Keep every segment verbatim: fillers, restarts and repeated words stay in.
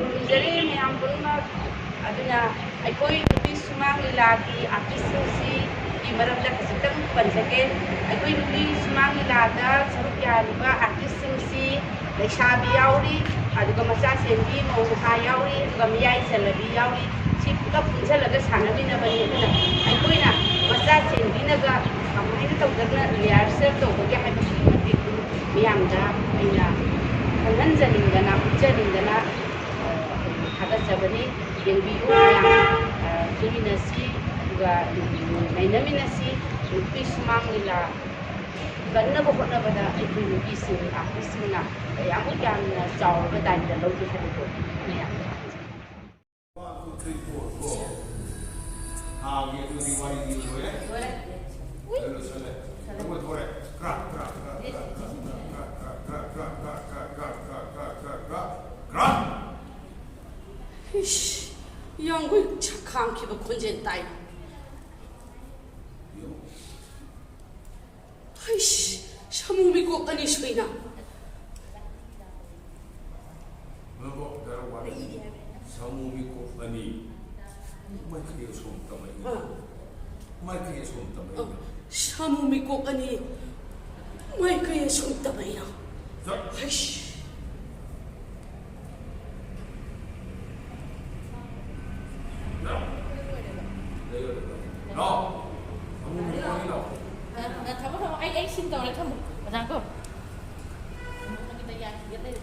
ꯈꯨꯔꯨꯝꯖꯔꯤ ꯃꯌꯥꯝ ꯄꯨꯝꯅꯃꯛ꯫ ꯑꯗꯨꯅ ꯑꯩꯈꯣꯏ ꯅꯨꯄꯤ ꯁꯨꯃꯥꯡ ꯂꯤꯂꯥꯒꯤ ꯑꯥꯔꯇꯤꯁꯁꯤꯡꯁꯤꯒꯤ ꯃꯔꯝꯗ ꯈꯖꯤꯛꯇꯪ ꯄꯟꯖꯒꯦ꯫ ꯑꯩꯈꯣꯏ ꯅꯨꯄꯤ ꯁꯨꯃꯥꯡ ꯂꯤꯂꯥꯗ ꯁꯔꯨꯛ ꯌꯥꯔꯤꯕ ꯑꯥꯔꯇꯤꯁꯁꯤꯡꯁꯤ ꯂꯩꯁꯥꯕꯤ ꯌꯥꯎꯔꯤ, ꯑꯗꯨꯒ ꯃꯆꯥ ꯆꯦꯟꯕꯤ ꯃꯧ ꯅꯍꯥ ꯌꯥꯎꯔꯤ, ꯑꯗꯨꯒ ꯃꯌꯥꯏ ꯆꯜꯂꯕꯤ ꯌꯥꯎꯔꯤ꯫ ꯁꯤ ꯄꯨꯂꯞ ꯄꯨꯟꯁꯤꯜꯂꯒ ꯁꯥꯟꯅꯃꯤꯟꯅꯕꯅꯤ꯫ ꯑꯗꯨꯅ ꯑꯩꯈꯣꯏꯅ ꯃꯆꯥ ꯆꯦꯟꯕꯤꯅꯒ ꯀꯃꯥꯏꯅ ꯇꯧꯗꯅ ꯔꯤꯍꯔꯁꯦꯜ ꯇꯧꯕꯒꯦ ꯍꯥꯏꯕꯁꯤꯒꯤ ꯃꯇꯤꯛ ꯃꯤꯌꯥꯝꯗ ꯑꯩꯅ ꯈꯪꯍꯟꯖꯅꯤꯡꯗꯅ, ꯎꯠꯆꯅꯤꯡꯗꯅ, ꯑ, ꯊꯥꯒꯠꯆꯕꯅꯤ꯫ ꯌꯦꯡꯕꯤꯌꯨ ꯃꯌꯥꯝ, ꯑ, ꯄꯨꯟꯃꯤꯟꯅꯁꯤ, ꯑꯗꯨꯒ, ꯎꯝ, ꯅꯩꯅꯃꯤꯟꯅꯁꯤ꯫ ꯅꯨꯄꯤ ꯁꯨꯃꯥꯡ ꯂꯤꯂꯥ ꯀꯟꯅꯕ ꯍꯣꯠꯅꯕꯗ ꯑꯩꯈꯣꯏ ꯅꯨꯄꯤꯁꯤꯡ, ꯑꯥꯔꯇꯤꯁꯁꯤꯡꯅ ꯀꯌꯥꯃꯨꯛ ꯌꯥꯝꯅ ꯆꯥꯎꯔꯕ ꯗꯥꯏꯇ ꯂꯧꯒꯦ ꯍꯥꯏꯕꯗꯣ ꯃꯌꯥꯝꯗ ꯊꯝꯖꯒꯦ꯫ One, two, three, four, go. ꯊꯥꯒꯤ ꯑꯗꯨꯗꯤ ꯋꯥꯔꯤꯗꯤ ꯂꯣꯏꯔꯦ꯫ ꯂꯣꯏꯔꯦ꯫ ꯂꯣꯏ ꯂꯣꯏꯁꯜꯂꯦ꯫ ꯂꯣꯏꯁꯜꯂꯦ꯫ ꯂꯣꯏ ꯂꯣꯏꯔꯦ꯫ ꯀ꯭ꯔꯥꯛ, ꯀ꯭ꯔꯥꯛ, ꯀ꯭ꯔꯥꯛ꯫ ꯏꯁ, ꯌꯥꯡꯒꯣꯏ ꯈꯥꯡꯈꯤꯕ ꯈꯣꯟꯖꯦꯜ ꯇꯥꯏ꯫ ꯌꯦꯡꯉꯨ꯫ ꯍꯩꯁ, ꯁꯥꯃꯨ ꯃꯤꯀꯣꯛ ꯑꯅꯤ ꯁꯨꯏꯅ꯫ ꯉꯥꯏꯈꯣ, ꯗꯔ ꯋꯥꯠꯂꯤ꯫ ꯁꯥꯃꯨ ꯃꯤꯀꯣꯛ ꯑꯅꯤ꯫ ꯃꯥꯏꯀꯩ ꯑꯁꯣꯝ ꯇꯝꯃꯛꯏ꯫ ꯑꯥ꯫ ꯃꯥꯏꯀꯩ ꯑꯁꯣꯝ ꯇꯝꯃꯛꯏ꯫ ꯑꯥ, ꯁꯥꯃꯨ ꯃꯤꯀꯣꯛ ꯑꯅꯤ꯫ ꯃꯥꯏꯀꯩ ꯑꯁꯣꯝ ꯇꯝꯃꯛꯏꯅ꯫ ꯆꯠ꯫ ꯍꯩꯁ꯫ ꯂꯥꯛꯑꯣ꯫ ꯊꯝꯃꯣ, ꯊꯝꯃꯣ꯫ ꯑꯩ, ꯑꯩ ꯁꯤꯟ ꯇꯧꯔꯦ, ꯊꯝꯃꯣ꯫ ꯑꯣꯖꯥ ꯀꯧ꯫ ꯅꯪꯒꯤꯗ ꯌꯥꯈꯤꯒꯦ ꯂꯩꯔꯦ꯫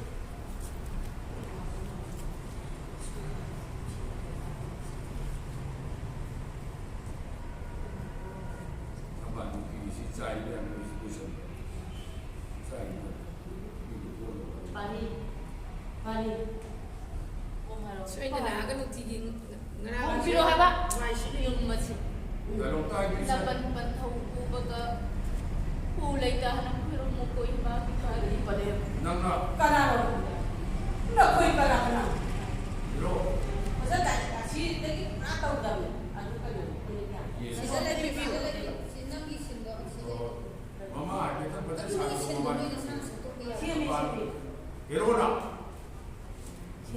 ꯊꯝꯕꯥꯜ ꯅꯨꯄꯤꯁꯤ ꯆꯥꯏꯕ ꯌꯥꯝ ꯂꯣꯏꯁꯤꯜꯂꯦ꯫ ꯆꯥꯏꯕ꯫ ꯄꯥꯔꯤ꯫ ꯄꯥꯔꯤ꯫ ꯀꯣꯝ ꯍꯥꯏꯔꯣ꯫ ꯁꯣꯏꯗꯅ ꯂꯥꯛꯑꯒ ꯅꯨꯡꯇꯤꯒꯤ ꯉꯔꯥꯡ ꯀꯣꯝ ꯄꯤꯔꯣ ꯍꯥꯏꯕ꯫ ꯋꯥꯏ ꯁꯤꯠꯂꯤ꯫ ꯌꯨꯝ ꯃꯁꯤꯡ꯫ ꯗꯥꯏꯂꯣꯛ ꯇꯥꯏꯗ꯭ꯔꯤꯁꯦ꯫ ꯂꯕꯟ ꯄꯟꯊꯧ ꯎꯕꯒ ꯎ ꯂꯩꯇ ꯍꯥꯟꯅ ꯈꯨꯔꯨꯝꯃꯨꯀꯣ ꯏꯃꯥꯒꯤ ꯄꯥꯔꯤ꯫ ꯅꯪꯅ꯫ ꯀꯅꯥꯅꯣ? ꯅꯈꯣꯏ ꯀꯅꯥ ꯀꯅꯥ? ꯍꯤꯔꯣ꯫ ꯐꯖꯅ ꯇꯥꯏ꯫ ꯑꯁꯤꯗꯒꯤ ꯄꯨꯔꯥ ꯇꯧꯗꯕꯅꯤ꯫ ꯑꯗꯨ ꯀꯩꯅꯣ, ꯌꯦꯁ꯫ ꯁꯤꯗ ꯂꯩꯕꯤꯌꯨ꯫ ꯁꯤ ꯅꯪꯒꯤ ꯁꯤꯟꯗꯣ ꯁꯤꯗ꯫ ꯑꯣ꯫ ꯃꯃꯥ ꯍꯥꯏꯐꯦꯠꯇꯪ ꯐꯖꯅ ꯑꯗꯨ ꯅꯣꯏ ꯁꯥꯟꯅꯧ, ꯁꯤꯟꯗꯣ ꯃꯃꯥ꯫ ꯅꯣꯏ ꯅꯁꯥꯅ ꯁꯦꯝꯗꯣꯛꯄ ꯌꯥꯏ꯫ ꯁꯤ ꯑꯃ ꯁꯤꯟꯕꯤ꯫ ꯍꯦꯔꯣꯅ꯫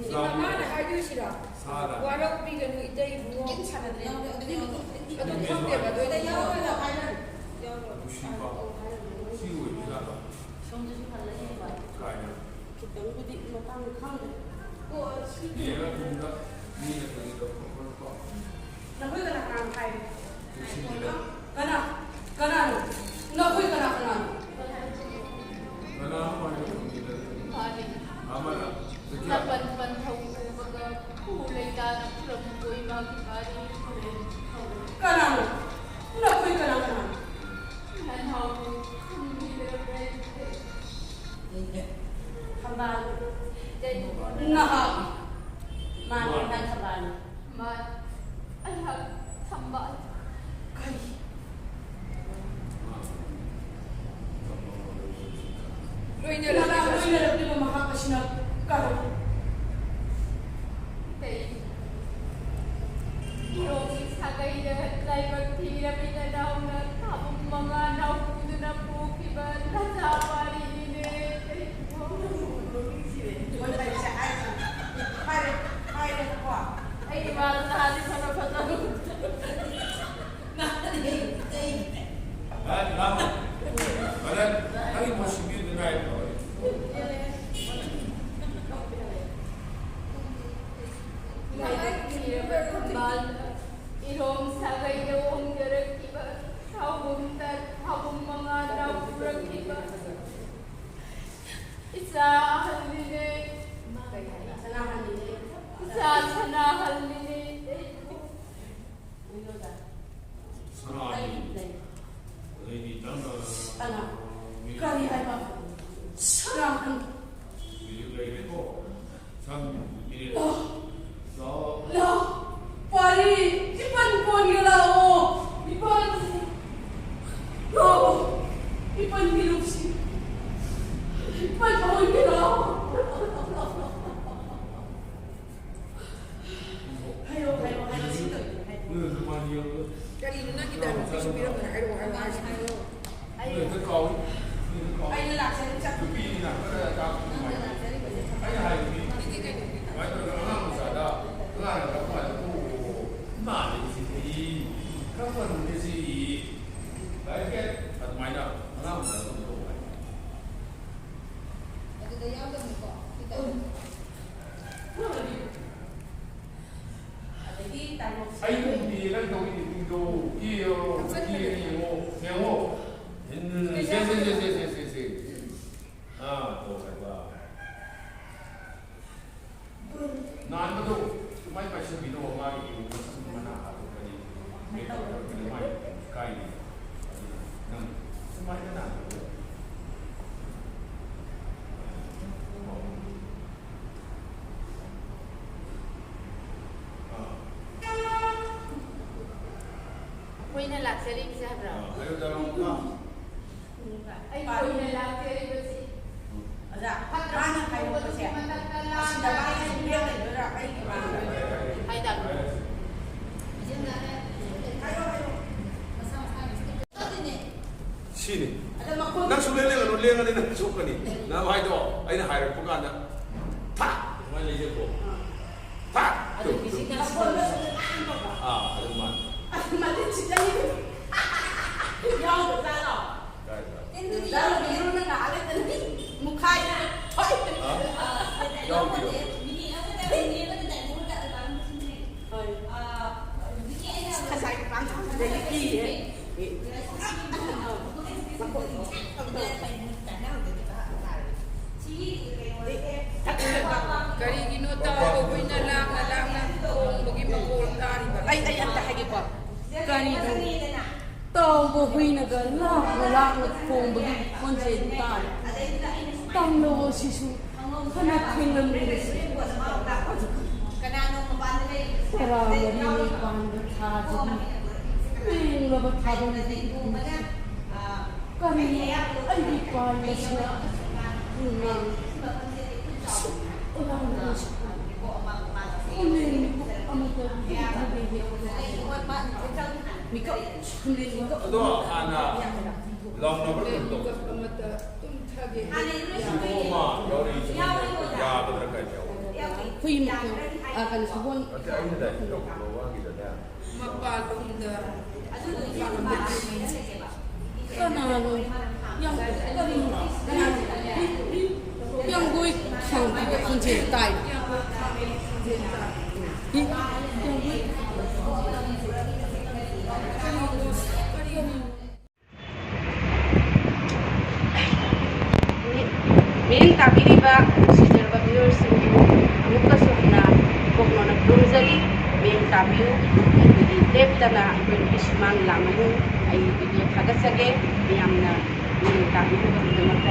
ꯃꯃꯥꯅ ꯍꯥꯏꯗꯣꯏꯁꯤꯔꯣ? ꯁꯥꯔ꯫ ꯋꯥꯔꯧꯕꯤꯒꯅꯨ ꯏꯇꯩ ꯏꯕꯨꯡꯉꯣ꯫ ꯀꯩꯝ ꯁꯥꯟꯅꯗ꯭ꯔꯦ꯫ ꯑꯗꯨ ꯈꯪꯗꯦꯕ, ꯑꯗꯨ ꯑꯩꯅ ꯌꯥꯎꯔꯣꯏ ꯍꯥꯏꯔꯅꯤ꯫ ꯌꯥꯎꯔꯣꯏ꯫ ꯅꯨꯡꯁꯤꯕ꯫ ꯁꯤ ꯑꯣꯏꯕꯖꯥꯠꯂꯣ? ꯁꯣꯝꯗꯁꯨ ꯍꯜꯂ ꯌꯦꯡꯕ꯫ ꯀꯥꯏꯅ? ꯈꯤꯇꯪꯕꯨꯗꯤ ꯃꯇꯥꯡ ꯈꯪꯗꯦ꯫ ꯑꯣ, ꯁꯤ ꯌꯦꯡꯉ ꯇꯨꯡꯗ ꯃꯤꯅ ꯀꯔꯤ ꯇꯧꯕ ꯈꯣꯠꯄ꯫ ꯅꯈꯣꯏ ꯀꯅꯥ ꯀꯅꯥ ꯍꯥꯏ? ꯆꯦꯛꯁꯤꯟꯕꯤꯔꯦ꯫ ꯀꯅꯥ? ꯀꯅꯥꯅꯣ? ꯅꯈꯣꯏ ꯀꯅꯥ ꯀꯅꯥꯅꯣ? ꯀꯅꯥꯅꯣ ꯍꯥꯏꯕ ꯈꯪꯗꯦꯗ꯫ ꯃꯥꯅꯤ꯫ ꯑꯃꯅ ꯆꯠꯈꯤ꯫ ꯅꯄꯟ ꯄꯟ ꯊꯧ ꯎꯕꯒ ꯈꯨ ꯂꯩꯇꯥꯅ ꯈꯨꯔꯝ ꯀꯣꯏ ꯃꯥꯒꯤ ꯃꯥꯔꯤ ꯈꯨꯔꯦꯟ ꯊꯧ꯫ ꯀꯅꯥꯅꯣ? ꯅꯈꯣꯏ ꯀꯅꯥ ꯀꯅꯥꯅꯣ? ꯅꯅꯥꯎ ꯈꯨꯝꯕꯤꯗ꯭ꯔꯕ꯭ꯔꯥ? ꯊꯝꯕꯥꯜ꯫ ꯅꯍꯥꯛ꯫ ꯃꯥꯅꯤ, ꯃꯥꯅꯤ꯫ ꯅꯪ ꯊꯝꯕꯥꯜꯅꯤ꯫ ꯃꯥ ꯑꯩꯍꯥꯛ ꯊꯝꯕꯥꯜ꯫ ꯀꯔꯤ? ꯂꯣꯏꯅꯔꯛꯂꯤꯕ ꯂꯣꯏꯅꯔꯛꯂꯤꯕ ꯃꯍꯥꯛ ꯑꯁꯤꯅ ꯀꯔꯝ? ꯀꯩ? ꯏꯔꯣꯡꯒꯤ ꯁꯥꯒꯩꯗ ꯂꯥꯏꯕꯛ ꯊꯤꯔꯕꯤ ꯅꯅꯥꯎꯅ ꯊꯥꯕꯨꯝ ꯃꯉꯥ ꯅꯥꯎꯄꯨꯗꯨꯅ ꯄꯣꯛꯈꯤꯕ ꯅꯆꯥ ꯋꯥꯔꯤꯅꯤꯅꯦ꯫ ꯍꯣꯏ, ꯐꯔꯦꯁꯦ, ꯍꯥꯏꯔꯁꯤ꯫ ꯍꯥꯏꯔꯦ, ꯍꯥꯏꯔꯦꯕꯀꯣ꯫ ꯑꯩ ꯏꯃꯥꯗ ꯅꯍꯥꯟꯗꯤ ꯐꯅ ꯐꯅ ꯅꯍꯥꯟꯗꯤ ꯑꯩ ꯍꯥꯏ, ꯂꯥꯛꯑꯣ꯫ ꯕ꯭ꯔꯗꯔ, ꯅꯪꯒꯤ ꯃꯣꯠ ꯁꯤꯟꯕꯤꯌꯨꯗꯅ ꯍꯥꯏꯕ꯭ꯔꯣ? ꯏꯔꯣꯝ ꯁꯥꯒꯩꯗ ꯍꯣꯡꯖꯔꯛꯈꯤꯕ ꯁꯥꯎꯕꯨꯝꯗ ꯁꯥꯎꯕꯨꯝ ꯃꯉꯥ ꯅꯥꯎꯄꯨꯔꯛꯈꯤꯕ ꯏꯆꯥ ꯑꯍꯜꯅꯤꯅꯦ꯫ ꯏꯆꯥ ꯁꯅꯥꯍꯜꯂꯤꯅꯦ꯫ ꯁꯅꯥꯅꯤ꯫ ꯑꯗꯩꯗꯤ ꯅꯪꯅ ꯁꯅꯥ꯫ ꯀꯔꯤ ꯍꯥꯏꯕ? ꯁꯅꯥ ꯍꯟ- ꯍꯧꯖꯤꯛ ꯂꯩꯔꯦꯀꯣ꯫ ꯁꯝ ꯃꯤꯅꯤꯠ꯫ ꯂꯥꯎ꯫ ꯂꯥꯎ꯫ ꯂꯥꯎ꯫ ꯄꯥꯔꯤ, ꯏꯄꯟ ꯀꯣꯟꯒꯦ ꯂꯥꯛꯑꯣ꯫ ꯏꯄꯟ꯫ ꯂꯥꯛꯑꯣ꯫ ꯏꯄꯟꯒꯤ ꯅꯨꯡꯁꯤ꯫ ꯏꯄꯟ ꯀꯣꯟꯒꯦ ꯂꯥꯛꯑꯣ꯫ ꯍꯥꯏꯔꯣ, ꯍꯥꯏꯔꯣ, ꯍꯥꯏꯔꯣ, ꯁꯤ ꯇꯧꯔꯤꯅꯦ, ꯍꯥꯏꯔꯣ꯫ ꯀꯔꯤꯅꯣ ꯅꯪꯒꯤ diamond ꯄꯤꯁꯨ ꯄꯤꯔꯝꯗꯅ ꯍꯥꯏꯔꯛꯑꯣ, ꯍꯥꯏꯔꯛꯑꯣ ꯍꯥꯏꯁꯤꯕꯣ? ꯑꯩꯅ ꯂꯥꯛꯆꯔꯤ, ꯆꯠ- ꯑꯩ ꯎꯗꯤꯌꯦ ꯅꯪ ꯇꯧꯔꯤꯗꯣ꯫ ꯀꯤꯌꯣ, ꯀꯤꯌꯦ, ꯌꯦꯡꯉꯣ, ꯌꯦꯡꯉꯣ꯫ ꯁꯦ, ꯁꯦ, ꯁꯦ꯫ ꯑꯥ, ꯇꯣ, ꯍꯥꯏꯕ꯫ ꯅꯥꯟꯕꯗꯣ ꯁꯨꯃꯥꯏ ꯄꯥꯏꯁꯤꯟꯕꯤꯗꯣ, ꯃꯥꯒꯤ ꯃꯁꯝ ꯃꯅꯥ ꯍꯥꯠꯇꯣꯛꯀꯅꯤ, ꯃꯦꯀꯞ ꯇꯧꯔꯛꯀꯅꯤ, ꯃꯥꯏ ꯀꯥꯏꯅꯤ꯫ ꯑꯗꯨꯅ ꯅꯪ ꯁꯨꯃꯥꯏꯅ ꯅꯥꯟꯕꯗꯣ꯫ ꯑꯥ꯫ ꯑꯩꯈꯣꯏꯅ ꯂꯥꯛꯆꯔꯤꯕꯁꯦ ꯍꯥꯏꯕ꯭ꯔꯥ? ꯑꯥ, ꯍꯥꯏꯔꯣ, ꯇꯥꯔꯣ꯫ ꯑꯥ꯫ ꯑꯩꯈꯣꯏꯅ ꯂꯥꯛꯆꯔꯤꯕꯁꯤ ꯑꯣꯖꯥ, ꯃꯥꯅ ꯍꯥꯏꯔꯛꯄꯁꯦ, ꯑꯁꯤꯗ ꯃꯥꯅ ꯁꯨꯝ ꯂꯦꯞ ꯂꯩꯗꯣꯏꯔꯥ? ꯑꯩꯒꯤ ꯃꯥꯡꯗ꯫ ꯍꯥꯏꯗꯕ꯭ꯔꯥ? ꯍꯥꯏꯔꯣ, ꯍꯥꯏꯔꯣ꯫ ꯁꯤꯅꯤ꯫ ꯑꯗ ꯃꯈꯣꯟ ꯅꯪ ꯁꯨꯡꯂꯦꯡ ꯂꯦꯡꯒꯅꯨ, ꯂꯦꯡꯉꯗꯤ ꯅꯪ ꯁꯣꯛꯀꯅꯤ꯫ ꯅꯪ ꯍꯥꯏꯗꯣ ꯑꯩꯅ ꯍꯥꯏꯔꯛꯄ ꯀꯥꯟꯗ ꯊꯥ! ꯑꯗꯨꯃꯥꯏꯅ ꯂꯩꯖꯀꯣ꯫ ꯊꯥ! ꯑꯗꯨ ꯃꯤꯁꯤꯡꯅ ꯃꯈꯣꯟꯗꯣ ꯁꯨꯝ ꯂꯥꯡꯕꯀꯣ꯫ ꯑꯥ, ꯑꯗꯨ ꯃꯥꯅꯤ꯫ ꯑꯗꯨ ꯃꯇꯤꯟ ꯁꯤꯠꯆꯜꯂꯤꯗꯨ ꯌꯥꯎꯗꯖꯥꯠꯂꯣ? ꯀꯥꯏꯗ? ꯇꯤꯟꯗꯨꯗꯤ ꯌꯥꯎꯗꯦ꯫ ꯅꯪꯅ ꯉꯥꯏꯍꯥꯛ ꯂꯩꯇꯅ ꯃꯨꯛꯈꯥꯏꯗꯅ ꯊꯣꯛꯏ꯫ ꯍꯥ? ꯌꯥꯎꯗꯦ꯫ ꯍꯣꯏ꯫ ꯉꯁꯥꯏ ꯃꯄꯥꯟ ꯊꯣꯛꯄꯗꯒꯤ ꯀꯤꯌꯦ꯫ ꯀꯔꯤꯒꯤꯅꯣ ꯇꯥꯎꯕ ꯍꯨꯏꯅ ꯂꯥꯡꯅ ꯂꯥꯡꯅ ꯈꯣꯡꯕꯒꯤ ꯃꯈꯣꯜ ꯇꯥꯔꯤꯕ? ꯑꯩ, ꯑꯩ ꯑꯝꯇ ꯍꯥꯏꯒꯦꯀꯣ꯫ ꯀꯔꯤꯅꯣ? ꯇꯥꯎꯕ ꯍꯨꯏꯅꯒ ꯂꯥꯡꯅ ꯂꯥꯡꯅ ꯈꯣꯡꯕꯒꯤ ꯈꯣꯟꯖꯦꯜ ꯇꯥꯔꯤ꯫ ꯇꯝꯂꯧ ꯑꯁꯤꯁꯨ ꯐꯅ ꯊꯦꯡꯂꯝꯂꯕꯁꯨ ꯇꯔꯥ ꯃꯔꯤ ꯄꯥꯟꯕ ꯊꯥꯁꯤꯗꯤ ꯂꯦꯡꯂꯕ ꯊꯥꯕꯜꯗꯤ ꯎꯗꯦ꯫ ꯀꯔꯤꯅꯣ ꯑꯩꯒꯤ ꯄꯥꯟꯕꯁꯤꯅ ꯉꯥꯡ ꯁꯨꯛ ꯂꯥꯡꯗꯅ ꯁꯨꯛ ꯈꯨꯝꯂꯦꯟ ꯃꯤꯀꯨꯞ ꯑꯃꯠꯇ ꯇꯨꯝꯊꯒꯦ ꯍꯦꯛ ꯃꯤꯀꯞ ꯈꯨꯝꯂꯦꯟ ꯃꯤꯀꯞ ꯑꯗꯣ ꯍꯥꯟꯅ ꯂꯥꯎꯅꯕ ꯀꯩꯅꯣ ꯇꯧꯕ꯫ ꯃꯤꯀꯞ ꯑꯃꯠꯇ ꯇꯨꯝꯊꯒꯦ ꯍꯦꯛ ꯁꯤꯕꯨ ꯑꯃ ꯌꯥꯎꯔꯤ, ꯌꯥꯒꯗ꯭ꯔꯥ ꯀꯥꯏꯅ ꯌꯥꯎꯕ꯫ ꯍꯨꯏ ꯃꯈꯣꯡ, ꯑ, ꯀꯩꯅꯣ, ꯁꯒꯣꯜ꯫ ꯅꯠꯇꯦ, ꯑꯩꯅ ꯗꯥꯏꯔꯦꯛ ꯇꯧꯕ ꯋꯥꯒꯤꯗꯅꯦ꯫ ꯃꯄꯥꯜꯂꯣꯝꯗ ꯀꯅꯥꯅꯣ? ꯌꯥꯝ, ꯀꯔꯤꯅꯣ? ꯌꯥꯝꯒꯣꯏ꯫ ꯈꯣꯟꯖꯦꯜ ꯇꯥꯏ꯫ ꯃꯤꯠꯌꯦꯡ ꯇꯥꯕꯤꯔꯤꯕ ꯅꯨꯡꯁꯤꯖꯔꯕ viewerꯁꯤꯡꯕꯨ ꯑꯃꯨꯛꯀꯁꯨ ꯍꯟꯅ ꯄꯣꯛꯅꯧꯅ ꯈꯨꯔꯨꯝꯖꯔꯤ꯫ ꯃꯤꯠꯌꯦꯡ ꯇꯥꯕꯤꯌꯨ꯫ ꯑꯩꯈꯣꯏꯒꯤ ꯂꯦꯞꯇꯅ ꯑꯩꯈꯣꯏ ꯅꯨꯄꯤ ꯁꯨꯃꯥꯡ ꯂꯤꯂꯥ ꯃꯅꯨꯡ ꯑꯩ video ꯊꯥꯒꯠꯆꯒꯦ꯫ ꯃꯌꯥꯝꯅ ꯃꯤꯠꯌꯦꯡ ꯇꯥꯕꯤꯅꯕꯒꯤꯗꯃꯛꯇ